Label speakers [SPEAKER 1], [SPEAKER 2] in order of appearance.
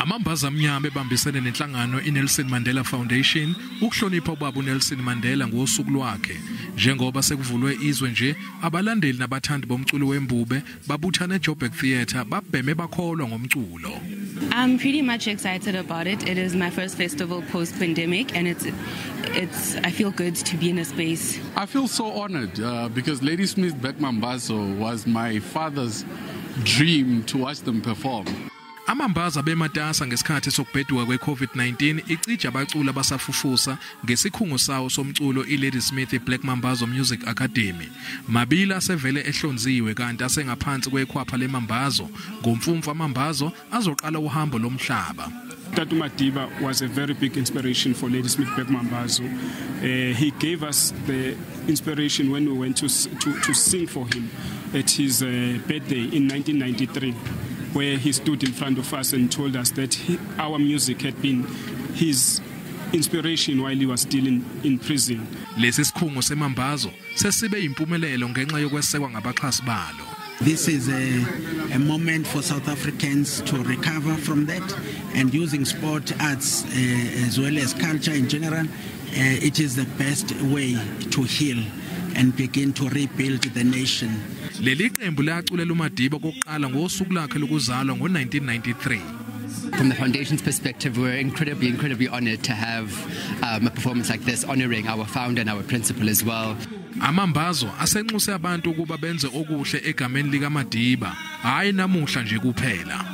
[SPEAKER 1] Amambazo amnyama ebambisene nenhlangano iNelson Mandela Foundation ukuhlonipha ubaba uNelson Mandela ngosuku lwakhe. Njengoba sekuvulwe izwe nje, abalandeli nabathandi bomculo wembube babuthane eJoburg Theatre, babheme bakholwa ngomculo.
[SPEAKER 2] I'm pretty much excited about it. It is my first festival post pandemic, and it's I feel good to be in a space.
[SPEAKER 3] I feel so honored because Ladysmith Black Mambazo was my father's dream to watch them perform.
[SPEAKER 1] Amambazo abematasa ngesikhathi sokubheduka kwe-COVID-19, icija abaculi abasafufusa ngesikhungo sawo somculo iLadysmith Black Mambazo Music Academy. Mabili asevele ehlonziwe kanti asengaphansi kwekhwapha lemambazo. Ngomfumfu amambazo azoqala uhambo lomhlaba.
[SPEAKER 4] Tatu Madiba was a very big inspiration for Ladysmith Black Mambazo. He gave us the inspiration when we went to sing for him at his birthday in 1993, where he stood in front of us and told us that our music had been his inspiration while he was still in prison.
[SPEAKER 1] Lesi sikhungo semambazo sesibe impumelelo ngenxa yokwesekwa ngabaxhasi balo.
[SPEAKER 5] This is a moment for South Africans to recover from that, and using sport, arts, as well as culture in general, it is the best way to heal and begin to rebuild the nation.
[SPEAKER 1] Leli qembu laculela uMadiba kokuqala ngosuku lakhe lokuzalwa ngo-1993.
[SPEAKER 6] From the foundation's perspective, we're incredibly, incredibly honored to have a performance like this, honoring our founder and our principal as well.
[SPEAKER 1] Amambazo asenxuse abantu ukuba benze okuhle egameni likaMadiba, hayi namuhla nje kuphela.